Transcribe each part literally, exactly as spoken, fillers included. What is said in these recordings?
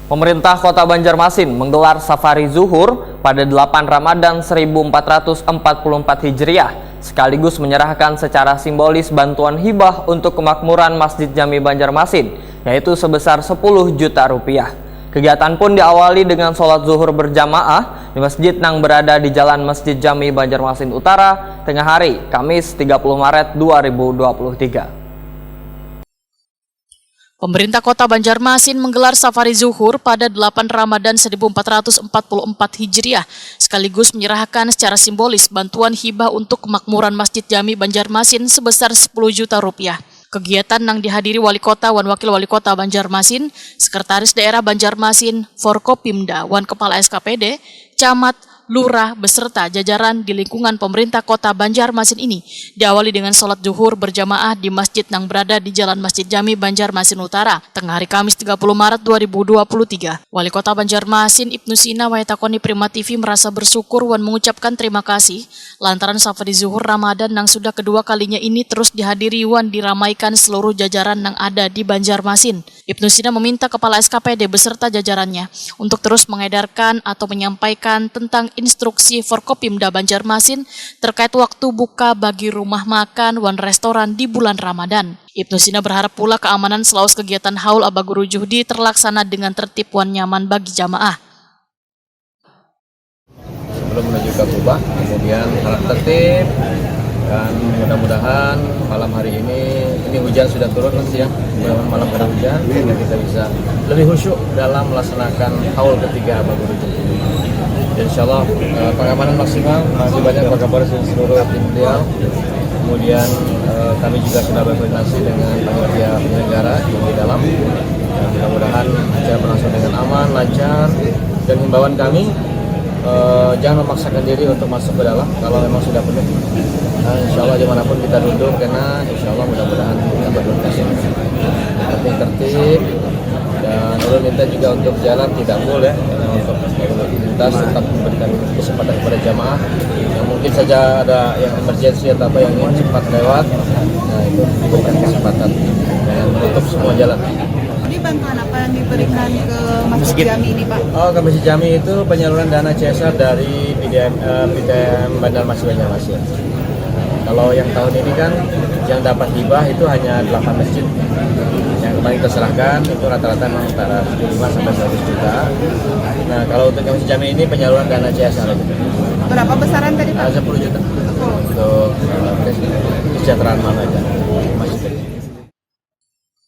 Pemerintah Kota Banjarmasin menggelar safari zuhur pada delapan Ramadan seribu empat ratus empat puluh empat Hijriah, sekaligus menyerahkan secara simbolis bantuan hibah untuk kemakmuran Masjid Jami Banjarmasin, yaitu sebesar sepuluh juta rupiah. Kegiatan pun diawali dengan sholat zuhur berjamaah di masjid nang berada di Jalan Masjid Jami Banjarmasin Utara, tengah hari, Kamis tiga puluh Maret dua ribu dua puluh tiga. Pemerintah Kota Banjarmasin menggelar safari zuhur pada delapan Ramadan seribu empat ratus empat puluh empat Hijriah, sekaligus menyerahkan secara simbolis bantuan hibah untuk kemakmuran Masjid Jami Banjarmasin sebesar sepuluh juta rupiah. Kegiatan nang dihadiri Wali Kota wan Wakil Wali Kota Banjarmasin, Sekretaris Daerah Banjarmasin, Forkopimda, wan Kepala S K P D, Camat, Lurah, beserta jajaran di lingkungan pemerintah kota Banjarmasin ini diawali dengan sholat zuhur berjamaah di masjid nang berada di Jalan Masjid Jami, Banjarmasin Utara, tengah hari Kamis tiga puluh Maret dua ribu dua puluh tiga. Wali Kota Banjarmasin, Ibnu Sina, wayah takoni Prima T V, merasa bersyukur wan mengucapkan terima kasih lantaran safari zuhur Ramadan nang sudah kedua kalinya ini terus dihadiri wan diramaikan seluruh jajaran nang ada di Banjarmasin. Ibnu Sina meminta Kepala S K P D beserta jajarannya untuk terus mengedarkan atau menyampaikan tentang instruksi Forkopimda Banjarmasin terkait waktu buka bagi rumah makan wan restoran di bulan Ramadan. Ibnu Sina berharap pula keamanan selaus kegiatan haul Abah Guru Juhdi terlaksana dengan tertib wan nyaman bagi jamaah. Sebelum menuju ke Kubah, kemudian harap tertib, dan mudah-mudahan malam hari ini, ini hujan sudah turun, Mas, ya, mudah-mudahan malam ada hujan sehingga kita bisa lebih khusyuk dalam melaksanakan haul ketiga Abah Guru Juhdi. Insya Allah, eh, pengamanan maksimal, masih banyak Pak Kapolres dan seluruh tim beliau. Kemudian, eh, kami juga sudah berkoordinasi dengan panitia penyelenggara yang di dalam. Dan mudah-mudahan acara berlangsung dengan aman, lancar. Dan himbauan kami, eh, jangan memaksakan diri untuk masuk ke dalam kalau memang sudah penuh. Nah, insya Allah dimanapun kita duduk, karena insya Allah mudah-mudahan dapat berkasih. Tapi tertib, dan ulun minta juga untuk jalan tidak full, ya, karena untuk lalu lintas tetap memberikan kesempatan kepada jamaah. Yang mungkin saja ada yang emergency atau apa yang ingin cepat lewat, nah, itu diberikan kesempatan dan menutup semua jalan. Jadi, bantuan apa yang diberikan ke Masjid Masjid. Jami ini, Pak? Oh, ke Masjid Jami itu penyaluran dana C S R dari P D M, eh, P D M Banjarmasin, Banjarmasin. Kalau yang tahun ini kan yang dapat hibah itu hanya delapan masjid. Yang kemarin kita serahkan itu rata-rata memang antara tujuh puluh lima sampai seratus juta. Nah, kalau untuk yang Masjid Jami ini penyaluran dana C S R aja. Berapa besaran tadi, Pak? Ah, sepuluh juta. Untuk, eh, kesejahteraan mana aja. Masjid.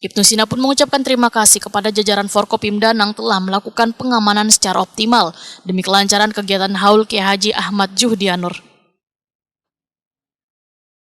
Ibnu Sina pun mengucapkan terima kasih kepada jajaran Forkopimda nang telah melakukan pengamanan secara optimal demi kelancaran kegiatan haul Kiai Haji Ahmad Juhdianur.